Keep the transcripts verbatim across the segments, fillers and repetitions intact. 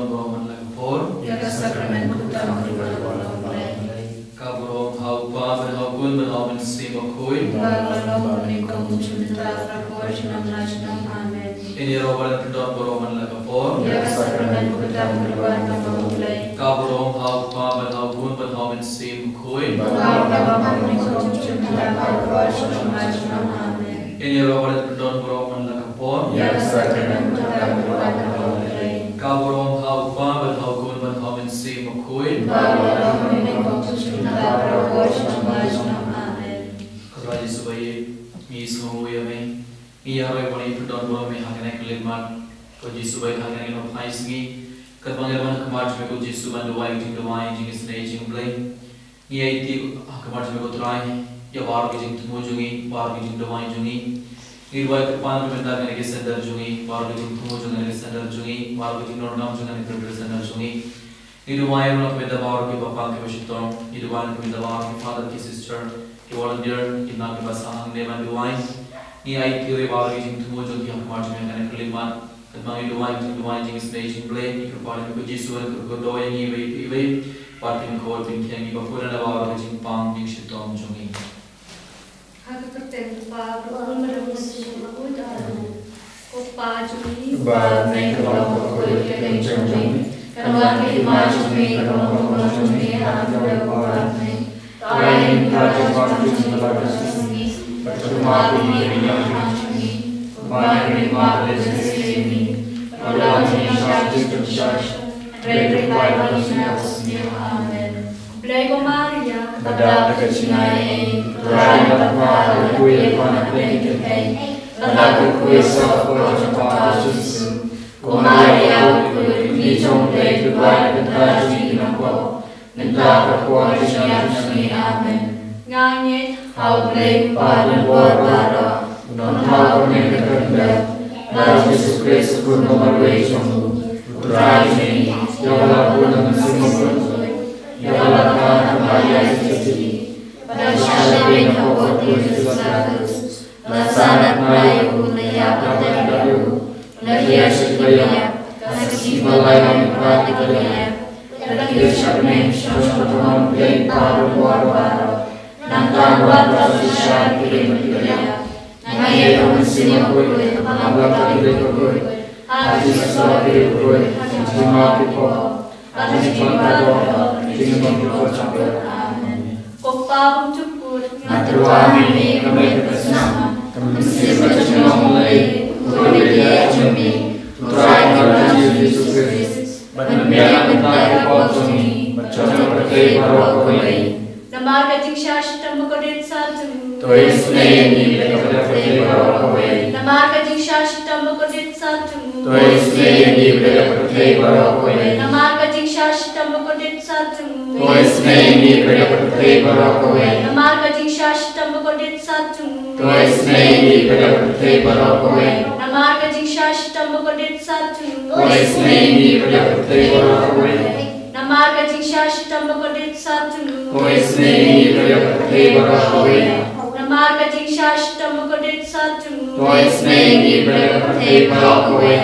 Baroh man la ka por. Ïa ka sakramen pynthame ka jingwan la ka por. Ka burom ha u Kpa bad ha u Khun bad ha u Mynsiem Bakhuid. Ba la long mynne kum u shynta ka por shnong la shnong. Amen. Ngin ïaroh bad pynthame baroh man la ka por. Ïa ka sakramen pynthame ka jingwan la ka por. Ka burom ha u Kpa bad ha u Khun bad ha u Mynsiem Bakhuid. Ba la long mynne kum u shynta ka por shnong la shnong. Amen. Ngin ïaroh bad pynthame baroh man la ka por. Ïa ka sakramen pynthame ka jingwan la ka por. Ka burom ha u Kpa bad ha u Khun bad ha u Mynsiem Bakhuid. Ba la long mynne kum u shynta ka por shnong la shnong. Amen. Ko Trai Jisu ba ïeit, ngi sngewnguh ïa me. Ngi ïaroh ïa me, ngi pynthame baroh me ha kane ka khyllipmat. Ko Jisu ba ïeit, ha kane ka nongphai sngi, katba ngi wan ha khmat jong me ko Jisu ban duwai ka jingduwai jingisynei jong U Blei, ngi aiti ha khmat jong me ko Trai ïa baroh ki jingthmu jong ngi, baroh ki jingduwai jong ngi. Ngi duwai kyrpad ïa me, mynta ha kane ka center jong ngi, baroh ki jingthmu jong ngi ha kane ka center jong ngi, baroh ki jingdonkam jong ngi ha kane ka center jong ngi. Ngi duwai ruh na ka bynta baroh ki bapang ki bashitom, ngi duwai na ka bynta baroh ki father ki sister, ki volunteer, ki nong ki basah hangne ban duwai. Ngi aiti ruh ïa baroh ki jingthmu jong ki ha khmat jong me ha kane ka khyllipmat. Katba ngi duwai ka jingduwai jingisynei jong U Blei, ngi kyrpad ïa me ko Jisu ban kyrkhu ïa ngi iwei pa iwei, bad pynkhot pynkheiñ ïa ngi ba pura na baroh ki jingpang jingshitom jong ngi. Ha ka kyrteng U Kpa bad U Khun bad U Mynsiem Bakhuid. Amen. Ko Pa jong ngi uba ha bneng, ka long bakhuid ïa ka kyrteng jong me. Kan wan ka hima jong me, kan long ka mon jong me ha ka khyndew ba ha bneng. To ai ïa ngi mynta ka jingpynbna jong ka sngi, bad to map ïa ngi ka ïing ka sem jong ngi, kumba ngi map ruh ïa kiba sngewsih ïa ngi. Bad wat ïa ngi sha ka jingpynshai, hynrei pynpaw ïa ngi na ka sniew. Amen. Blei ko Maria, kaba dap da ka jingaiei, U Trai u don bad pha, la kyrkhu ïa pha na pdeng ki kynthei, bad la kyrkhu ïa u soh ka por jong pha u Jisu. Ko Maria bakhuid, kmie jong U Blei, to duwai na ka bynta jong ngi ki nongpop, mynta bad ha ka por ka jingïap jong ngi. Amen. Nga ngeit ha U Blei U Kpa donbor baroh, U Nongthaw uba ha bneng bad ha ka khyndew, bad ha U Jisu Khrist U Khun ba marwei jong U, U Trai jong ngi, ïa uba la bun da U Mynsiem Bakhuid, ïa uba la kha na ka Maria Joseph, bad la shah lehbeiñ ha ka por u Pontius Pilatus, la sah, la trai, la ïap, la tep, la hiar sha kiba ïap, ka sngi ba lai, la ïap, la kiew sha bneng, sha ka jingïaid U Blei U Kpa donbor baroh. Nangta un wan ban shisha ïa ki rim bad ki bniat. Nga ngeit ha U Mynsiem Bakhuid, ha ka Balang Katholik bakhuid, ha ka jingïasyllok ki riewkhuid, ha ka jingmap ki pop, ha ka jingpynpaw ki jingim ki por jong ka. Amen. Ko Pa bymjukut, nga tyrwa ha me, ka met ka snam, ka mynsiem bad ka jinglong U Blei, U Khun bad U Blei jong me, U Trai U Nongpynim Jisu Khrist, ban pynbiang na ka bynta ki pop jong ngi bad jong ka pyrthei baroh kawei. Namar ka jingshah shitom bakordit sat jong U, to isynei ïa ngi bad ïa ka pyrthei baroh kawei. Namar ka jingshah shitom bakordit sat jong U, to isynei ïa ngi bad ïa ka pyrthei baroh kawei. Namar ka jingshah shitom bakordit sat jong U, to isynei ïa ngi bad ïa ka pyrthei baroh kawei. Namar ka jingshah shitom bakordit sat jong U, to isynei ïa ngi bad ïa ka pyrthei baroh kawei. Namar ka jingshah shitom bakordit sat jong U, to isynei ïa ngi bad ïa ka pyrthei baroh kawei. Namar ka jingshah shitom bakordit sat jong U, to isynei ïa ngi bad ïa ka pyrthei baroh kawei. Namar ka jingshah shitom bakordit sat jong U, to isynei ïa ngi bad ïa ka pyrthei baroh kawei.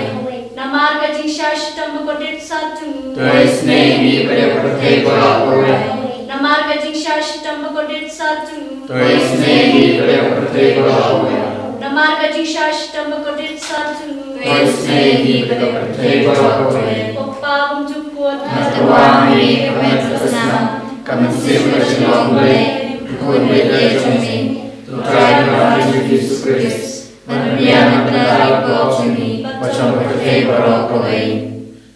Namar ka jingshah shitom bakordit sat jong U, to isynei ïa ngi bad ïa ka pyrthei baroh kawei. Namar ka jingshah shitom bakordit sat jong U, to isynei ïa ngi bad ïa ka pyrthei baroh kawei. Namar ka jingshah shitom bakordit sat jong U, to isynei ïa ngi bad ïa ka pyrthei baroh kawei. Ko Pa bymjukut, nga tyrwa ha me, ka met ka snam, ka mynsiem bad ka jinglong U Blei, U Khun bad U Blei jong me, U Trai U Nongpynim Jisu Khrist, ban pynbiang na ka bynta ki pop jong ngi bad jong ka pyrthei baroh kawei.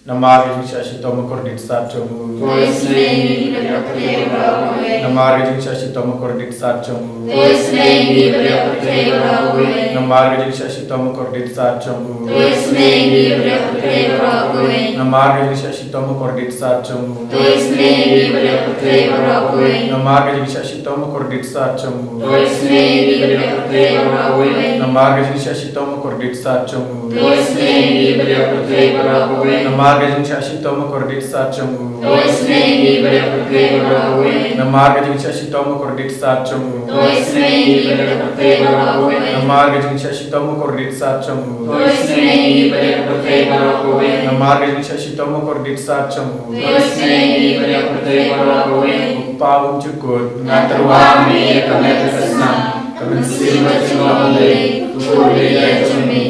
Namar ka jingshah shitom bakordit sat jong U, to isynei ïa ngi bad ïa ka pyrthei baroh kawei. Namar ka jingshah shitom bakordit sat jong U, to isynei ïa ngi bad ïa ka pyrthei baroh kawei. Namar ka jingshah shitom bakordit sat jong U, to isynei ïa ngi bad ïa ka pyrthei baroh kawei. Namar ka jingshah shitom bakordit sat jong U, to isynei ïa ngi bad ïa ka pyrthei baroh kawei. Namar ka jingshah shitom bakordit sat jong U, to isynei ïa ngi bad ïa ka pyrthei baroh kawei. Namar ka jingshah shitom bakordit sat jong U, to isynei ïa ngi bad ïa ka pyrthei baroh kawei. Namar Namar ka jingshah shitom bakordit sat jong u. To isynei ïa ngi bad ïa ka pyrthei baroh kawei. Namar ka jingshah shitom bakordit sat jong u. To isynei ïa ngi bad ïa ka pyrthei baroh kawei. Namar ka jingshah shitom bakordit sat jong u. To isynei ïa ngi bad ïa ka pyrthei baroh kawei. Namar ka jingshah shitom bakordit sat jong u. To isynei ïa ngi bad ïa ka pyrthei baroh kawei. U Kpa u jukut, nga tyrwa ha me ïa ka met ka snam, ka mynsiem bad ka jinglong ïa u khuid ïa jong me.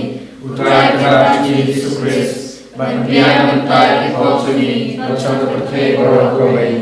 U Trai Kynrad jong ngi Jisu Khrist, ban pynbiang na ka bynta ki pop jong ngi, bad jong ka pyrthei baroh kawei.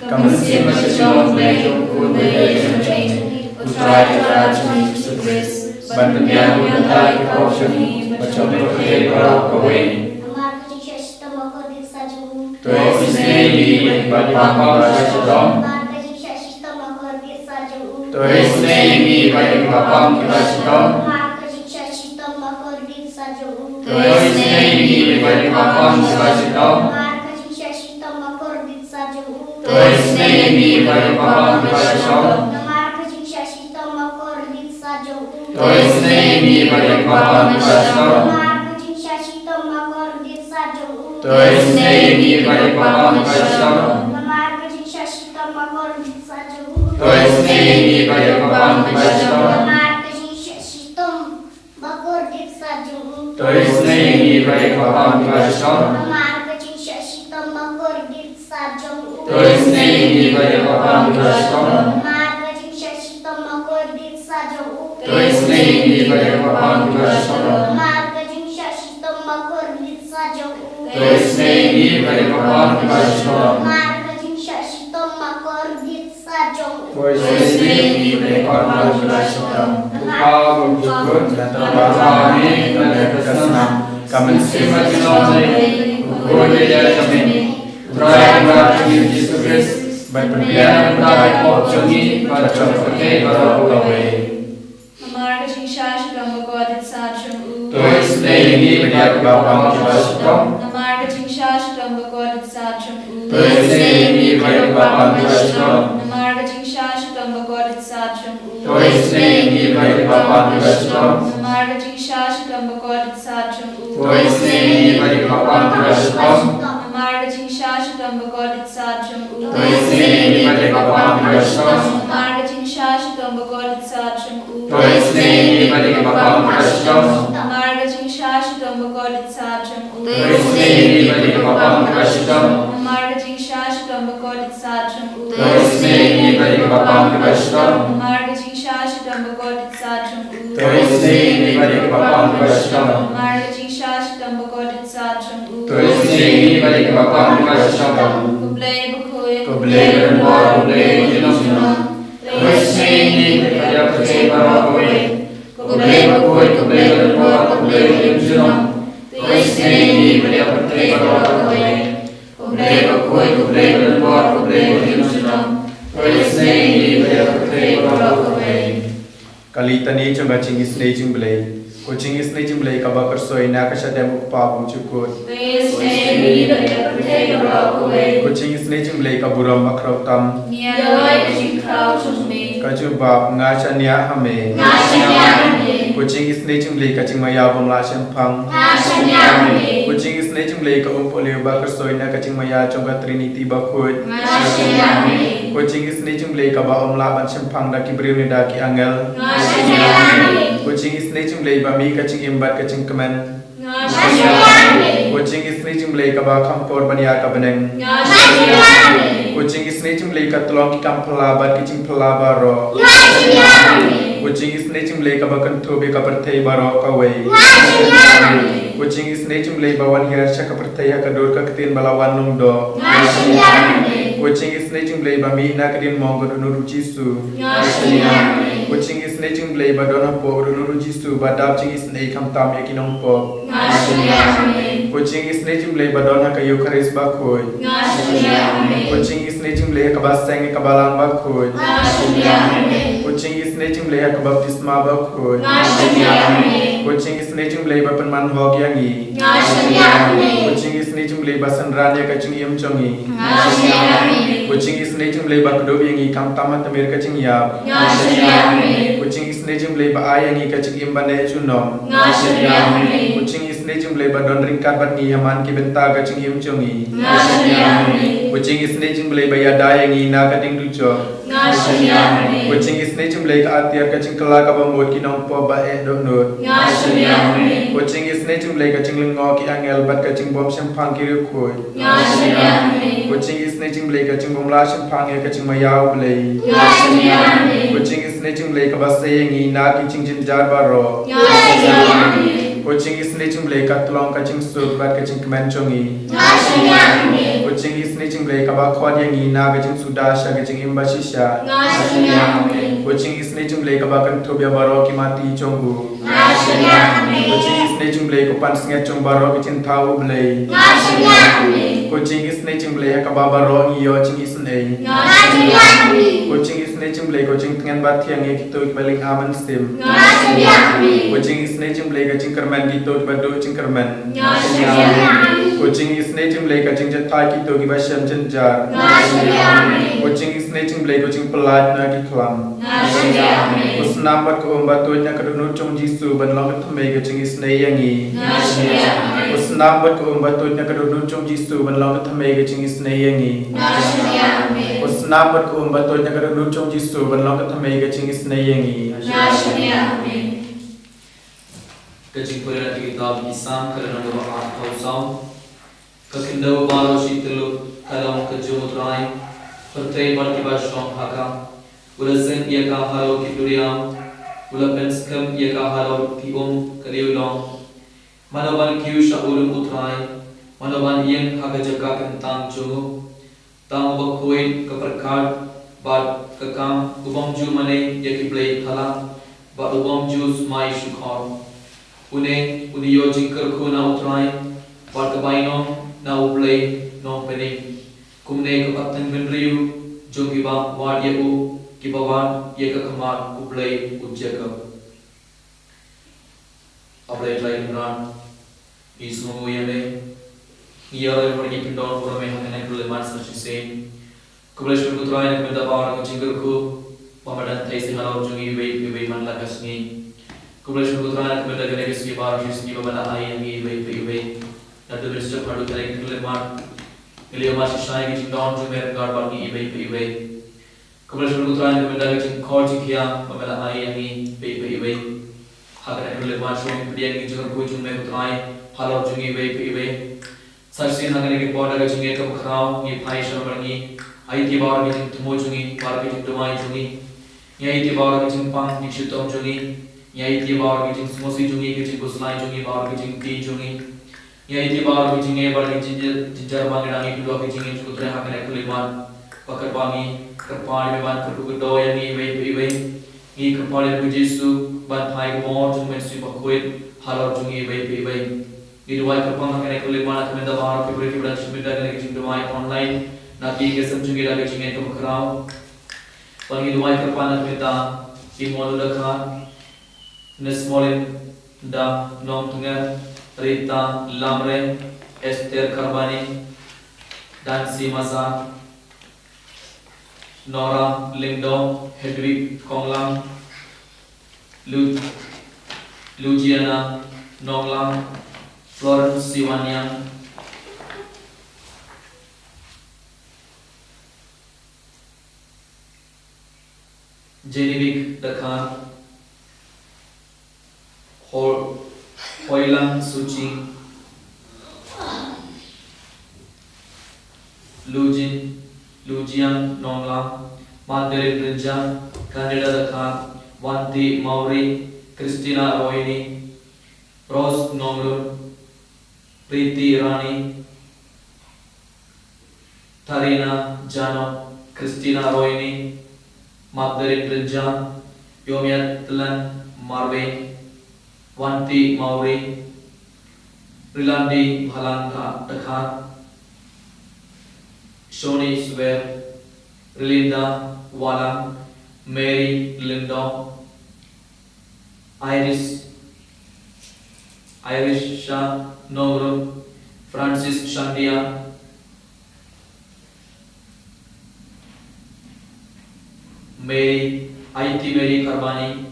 Ka mynsiem bad ka jinglong ïa u khuid ïa jong me, U Trai Kynrad jong ngi Jisu Khrist, ban pynbiang na ka bynta ki pop jong ngi, bad jong ka pyrthei baroh kawei. Namar ka jingshah shitom bakordit sat jong u. To isynei ïa ngi bad ki pop kiba shitom. Namar ka jingshah shitom bakordit sat jong u. To isynei ïa ngi bad ki pop kiba shitom. Namar ka jingshah shitom bakordit sat jong u. To isynei ïa ngi bad ki pop kiba shitom. Namar ka jingshah shitom bakordit sat jong u. To isynei ïa ngi bad ki pop kiba shitom. Namar ka jingshah shitom bakordit sat jong u. To isynei ïa ngi bad ki pop kiba shitom. Namar ka jingshah shitom bakordit sat jong u. To isynei ïa ngi bad ki pop kiba shitom. Namar ka jingshah shitom bakordit sat jong u. To isynei ïa ngi bad ki pop kiba shitom. Namar ka jingshah shitom bakordit sat jong u. To isynei ïa ngi bad ki pop kiba shitom. Namar ka jingshah shitom bakordit sat jong u. To isynei ïa ngi bad ki pop kiba shitom. Namar ka jingshah shitom bakordit sat jong u. To isynei ïa ngi bad ki pop kiba shitom. Namar ka jingshah shitom bakordit sat jong u. To isynei ïa ngi Namar ka jingshah shitom ma kordit sa jong u. Ko isynei ïa ngi bad ïa ka bynta jong u Trai. U Kpa uba kyrkhu, ka snam, ka mynsiem bad ka jinglong, u khuid ïa ka jingim. U Trai u Trai jong ngi Jisu Khrist, ban pynbiang na ka bynta ka pop jong ngi bad jong ka pyrthei baroh kawei. Namar ka jingshah shitom ba kordit sa jong u. To isynei ïa ngi bad ïa kiba pang kiba shitom. Namar ka jingshah shitom ba kordit sa jong u. To isynei ïa ngi bad ïa kiba pang kiba shitom. Namar ka jingshah shitom ba kordit sa jong u. To isynei ïa ngi bad ïa kiba pang kiba shitom. Namar ka jingshah shitom ba kordit sa jong u. To isynei ïa ngi bad ïa kiba pang kiba shitom. Namar ka jingshah shitom ba kordit sa jong u. To isynei ïa ngi bad ïa kiba pang kiba shitom. Namar ka jingshah shitom ba kordit sa jong u. To isynei ïa ngi bad ïa kiba pang kiba shitom. Namar ka jingshah shitom ba kordit sa jong u. To isynei ïa ngi bad ïa kiba pang kiba shitom. Namar ka jingshah shitom ba kordit sa jong u. To isynei ïa ngi bad ïa kiba pang kiba shitom. Namar ka jingshah shitom ba kordit sa jong u. To isynei ïa ngi bad ïa kiba pang kiba shitom. Namar ka jingshah shitom ba kordit sa jong u. To isynei ïa ngi bad ïa kiba pang kiba shitom. Ko Blei bakhuid. Ko Blei badonbor, ko Blei uba ïeit junom. To isynei ïa ngi bad ïa ka pyrthei baroh kawei. Ko Blei bakhuid, ko Blei badonbor, ko Blei uba ïeit junom. To isynei ïa ngi bad ïa ka pyrthei baroh kawei. Ko Blei bakhuid, ko Blei badonbor, ko Blei uba ïeit junom. To isynei ïa ngi bad ïa ka pyrthei baroh kawei. Ka litani jong ka jingisynei jong U Blei. Ko jingisynei jong U Blei kaba kyrsoi na ka shadem U Kpa bymjukut. To isynei ïa ngi bad ïa ka pyrthei baroh kawei. Ko jingisynei jong U Blei ka burom bakhraw tam. Ngi ïa duwai ïa ka jingkhraw jong me. Ka jubab, nga shaniah ha me. Nga shaniah ha me. Ko jingisynei jong U Blei ka jingmaïa bym lah shemphang. Nga shaniah ha me. Ko jingisynei jong U Blei ka umpohliew ba kyrsoi na ka jingmaïa jong ka Trinity bakhuid. Nga shaniah ha me. Ko jingisynei jong U Blei kaba ym lah ban shemphang da ki briew ne da ki angel. Nga shaniah ha me. Ko jingisynei jong U Blei ba mih ka jingim bad ka jingkmen. Nga shaniah ha me. Ko jingisynei jong U Blei kaba kham kor ban ïa ka bneng. Nga shaniah ha me. Ko jingisynei jong U Blei ka tlong ki kam phylla bad ki jingphylla baroh. Nga shaniah ha me. Ko jingisynei jong U Blei kaba kynthup ïa ka pyrthei baroh kawei. Nga shaniah ha me. Ko jingisynei jong U Blei ba wan hiar sha ka pyrthei ha ka dur ka ktien ba la wan lyngdoh. Nga shaniah ha me. Ko jingisynei jong U Blei ba mih na ka diengmong ka dohnud U Jisu. Nga shaniah ha me. Ko jingisynei jong U Blei ba don hapoh ka dohnud U Jisu ba dap jingisynei khamtam ïa ki nongpop. Nga shaniah ha me. Ko jingisynei jong U Blei ba don ha ka Eukharist bakhuid. Nga shaniah ha me. Ko jingisynei jong U Blei ha kaba seng ïa ka balang bakhuid. Nga shaniah ha me. Ko jingisynei jong U Blei ha ka baptisma bakhuid. Nga shaniah ha me. Ko jingisynei jong U Blei ba pynman hok ïa ngi. Nga shaniah ha me. Ko jingisynei jong U Blei ba synran ïa ka jingim jong ngi. Nga shaniah ha me. Ko jingisynei jong U Blei ba kdup ïa ngi khamtam ha tmier ka jingïap. Nga shaniah ha me. Ko jingisynei jong U Blei ba ai ïa ngi ka jingim ba neh junom. Nga shaniah ha me. Ko jingisynei jong U Blei ba don ryngkat bad ngi ha man ki bynta ka jingim jong ngi. Nga shaniah ha me. Ko jingisynei jong U Blei ba ïada ïa ngi na ka diengdujok. Nga shaniah ha me. Ko jingisynei jong U Blei ka atiar ka jingkylla kaba mut ki nongpop ba eh dohnud. Nga shaniah ha me. Ko jingisynei jong U Blei ka jinglyngngoh ki angel bad ka jingbymshemphang ki riewkhuid. Nga shaniah ha me. Ko jingisynei jong U Blei ka jingbymlah shemphang ïa ka jingmaïa U Blei. Nga shaniah ha me. Ko jingisynei jong U Blei kaba sei ïa ngi na ki jingjynjar baroh. Nga shaniah ha me. Ko jingisynei jong U Blei ka tlong ka jingsuk bad ka jingkmen jong ngi. Nga shaniah ha me. Ko jingisynei jong U Blei kaba khot ïa ngi na ka jingsuda sha ka jingim bashisha. Nga shaniah ha me. Ko jingisynei jong U Blei kaba kynthup ïa baroh ki mati jong u. Nga shaniah ha me. Ko jingisynei jong U Blei ko pansngiat jong baroh ki jingthaw U Blei. Nga shaniah ha me. Ko jingisynei jong U Blei ha kaba baroh ngi ïoh jingisynei. Nga shaniah ha me. Ko jingisynei jong U Blei ko jingtngen bathiang ïa kito kiba lyngba mynsiem. Nga shaniah ha me. Ko jingisynei jong U Blei ka jingkyrmen kito kiba duh jingkyrmen. Nga shaniah ha me. Ko jingisynei jong U Blei ka jingjynthait kito kiba shem jynjar. Nga shaniah ha me. Ko jingisynei jong U Blei ko jingpyllait na ki khlam. Nga shaniah ha me. Ko snam bad ko um ba tuid na ka dohnud jong U Jisu ban long ka thymmei ka jingisynei ïa ngi. Nga shaniah ha me. Ko snam bad ko um ba tuid na ka dohnud jong U Jisu ban long ka thymmei ka jingisynei ïa ngi. Nga shaniah ha me. Ko snam bad ko um ba tuid na ka dohnud jong U Jisu ban long ka thymmei ka jingisynei ïa ngi. Nga shaniah ha me. Ka jingpule na ka kitab Ki Salm ka lynnong ba arphew saw. Ka khyndew baroh shi tylli ka long ka jong U Trai, pyrthei bad kiba shong ha ka. U la seng ïa ka halor ki duriaw, u la pynskhem ïa ka halor ki um ka dewdong. Mano ban kiew sha u lum U Trai? Haba ïeng ha ka jaka kyntang jong u, tang u bakhuid ka pyrkhat bad ka kam, u bym ju mane ïa ki blei thala bad u bym ju smai shukor. Une u ïoh jingkyrkhu na U Trai bad ka bainong na U Blei nongpynim. Kumne ka pateng bynriew jong kiba wad ïa u, kiba wad ïa ka khmat U Blei u Jakob. A Blei Trai Kynrad, ngi sngewnguh ïa me. Ngi ïa rai bad ngi pyndonkam ïa me ha kane ka khyllipmat sa shisien. Khublei shibun ko Trai na ka bynta baroh ki jingkyrkhu ba me dang theh sha halor jong ngi iwei pa iwei man la ka sngi. Khublei shibun ko Trai na ka bynta kane ka sngi baroh shi sngi ba me la ai ïa ngi iwei pa iwei. Naduh mynstep haduh kane ka khyllipmat, ngi la ïoh mad shisha ïa ki jingdon jong me ryngkat bad ngi iwei pa iwei. Khublei shibun ko Trai na ka bynta ka jingkhor jingkhia ba me la ai ïa ngi iwei pa iwei. Ha kane ka khyllipmat shuwa ngi pdiang ïa ki jingkyrkhu jong me ko Trai halor jong ngi iwei pa iwei. Sa shisien ha kane ka por da ka jingngeit kaba khraw ngi phai sha mar ngi. Aiti baroh ki jingthmu jong ngi, baroh ki jingduwai jong ngi. Ngi aiti baroh ki jingpang jingshitom jong ngi. Ngi aiti baroh ki jingsngewsih jong ngi, ki jingkhuslai jong ngi, baroh ki jingkti jong ngi. Ngi aiti baroh ki jingeh bad ki jingjar, jingjar ba ngi dang ïoh ki jingeh jong u Trai ha kane ka khyllipmat. Ba kyrpad ngi, kyrpad ïa me ban kyrkhu kyrdoh ïa ngi iwei pa iwei. Ngi kyrpad ïa u Jisu ban phai ka bor jong u Mynsiem Bakhuid halor jong ngi iwei pa iwei. Ngi duwai kyrpang ha kane ka khyllipmat na ka bynta baroh ki briew kiba dang shim bynta kane ka jingduwai online na ki ïing ki sem jong ngi da ka jingngeit kaba khraw. Bad ngi duwai kyrpang na ka bynta i Monu Dkhar, Nesmolin da Nongtnger, Rita Lamre, Esther Karbani, Dansi Masa, Nora Lyngdoh, Hedwig Konglam, Lu-, Luciana Nonglam, Florence Siwaniang, Genevieve Dkhar, Ho-, Hoilang Suchi, Lujin, Lujiang Nonglam, Magdalene Rynjah, Candida Dkhar, Wanti Mawrie, Christina Roini, Rose Nongrum, Priti Rani, Tarina Janot, Christina Roini, Magdalene Rynjah, Yomiatlan Marwein, Wanti Mawrie, Rilandi Bhalang Dkhar, Shoni Swer, Rilinda Walang, Mary Lyngdoh, Iris, Iris Shah Nongrum, Francis Shandia, Mary, Aiti Mary Karbani,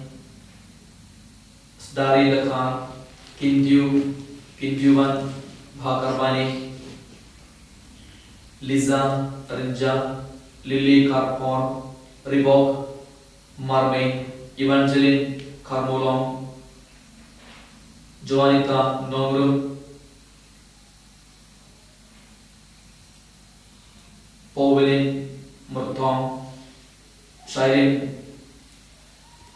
Sdari Dkhar, Kindiu, Kindiuwan Bha Karbani, Liza Rynjah, Lily Kharpor, Ribok Marmei, Evangeline Kharmulong, Joanita Nongrum, Pauline Myrthong, Shairin,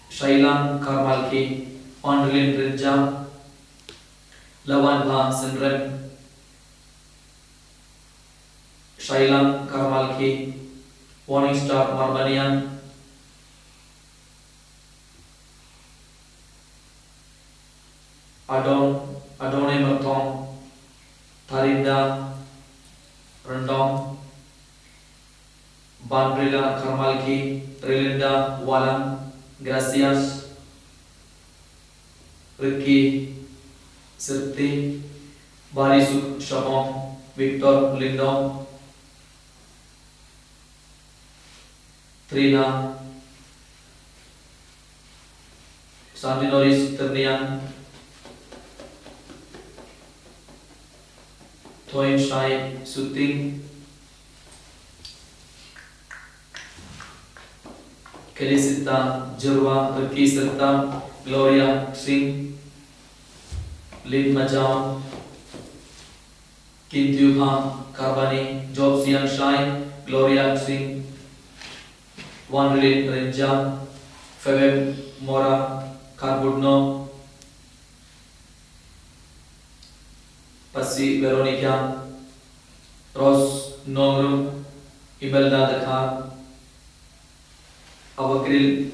Shailang Karmalki, Andrelin Rynjah, Lawan Bha Synrem, Shailang Karmalki, Morning Star Marbaniang, Adon, Adone Myrthong, Tarinda Ryndong, Bandrila Karmalki, Rilinda Walang, Gracias, Ricky Sirti, Barisuk Shabong, Victor Lyngdoh, Trina, Sandinoris Ternian, Thoin Shai Suting, Kelisita Jurwa, Ricky Sirta, Gloria Singh, Lin Majaw, Kintiubha Karbani, Job Siang Shai, Gloria Singh, Wanrelin Rynjah, Febek Mora Karbudno, Pasi Veronica Rose Nongrum, Imelda Dkhar, Abagril,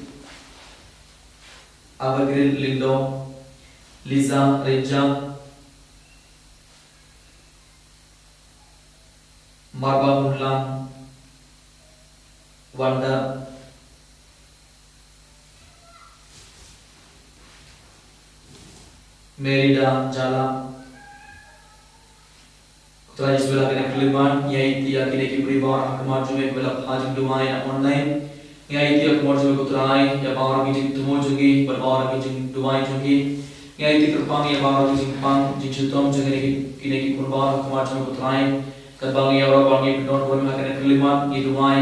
Abagril Lyngdoh, Liza Rynjah, Marbam Hunlang, Wanda, Merida Jala. Ko Trai Jisu, la kane ka khyllipmat, ngi aiti ïa kine ki poribar ha khmat jong me kiba la phah jingduwai na online. Ngi aiti ïa ka khmat jong me, ko Trai, ïa baroh ki jingthmu jong ki bad baroh ki jingduwai jong ki. Ngi aiti kyrpang ïa baroh ki jingpang jingshitom jong kine ki, kine ki poribar ha khmat jong me, ko Trai. Katba ngi ïaroh bad ngi pyndonkam ha kane ka khyllipmat, ngi duwai.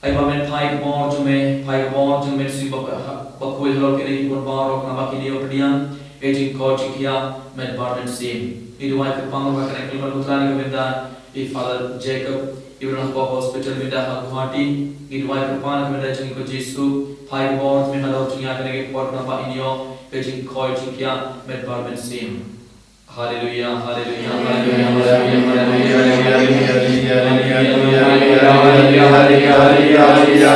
Ai ba men phai ka bor jong me, phai ka bor jong me, sngewbha ba khuid halor kine ki poribar ruh, namar ba kine ki pdiang ïa ka jingkoit jingkhiah met bad mynsiem. Ngi duwai kyrpang ruh ha kane ka khyllipmat, ko Trai, ïa ka bynta i Father Jacob, iba don hapoh hospital mynta ha Guwahati. Ngi duwai kyrpang ïa ka bynta jong ngi, ko Jisu, phai ka bor jong me halor jong i ha kane ka por, namar ba in ïoh ïa ka jingkoit jingkhiah met bad mynsiem. Haleluya, haleluya, haleluya, haleluya, haleluya, haleluya, haleluya, haleluya, haleluya, haleluya.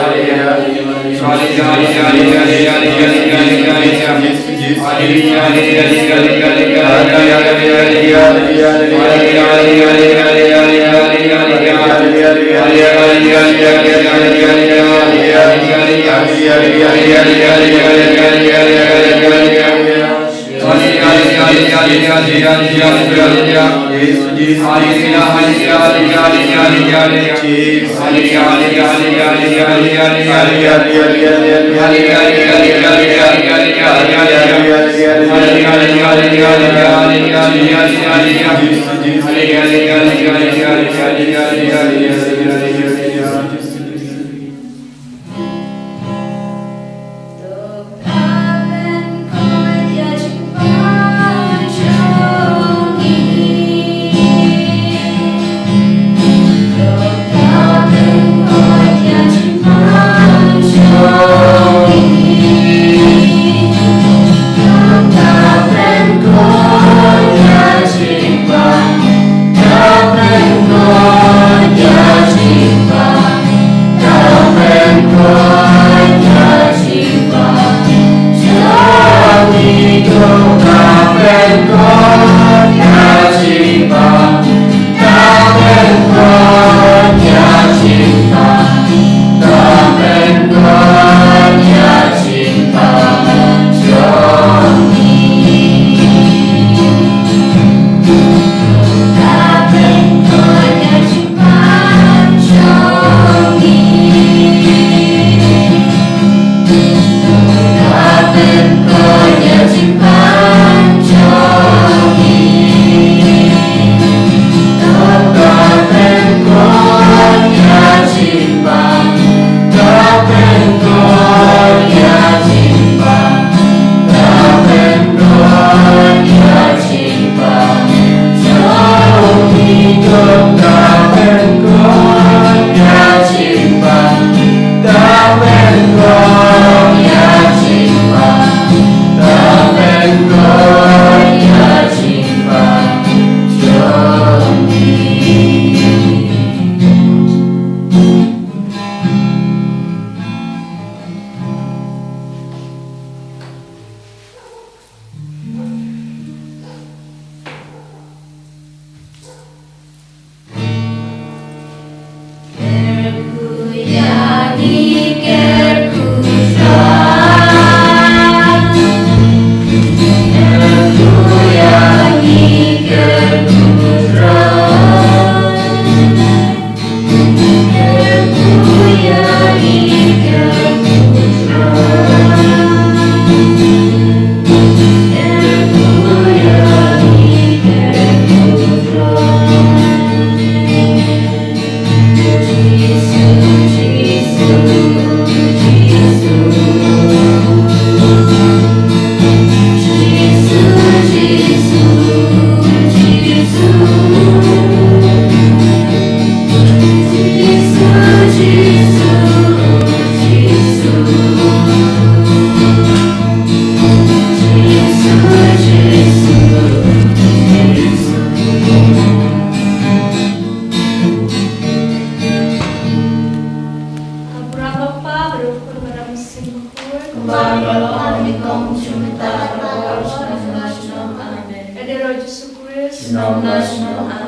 Kumba ka long ha kaba nyngkong, sha mynta, baroh arngut sha ïing. Amen. Ïa u Jisu Khrist. Sha ïing.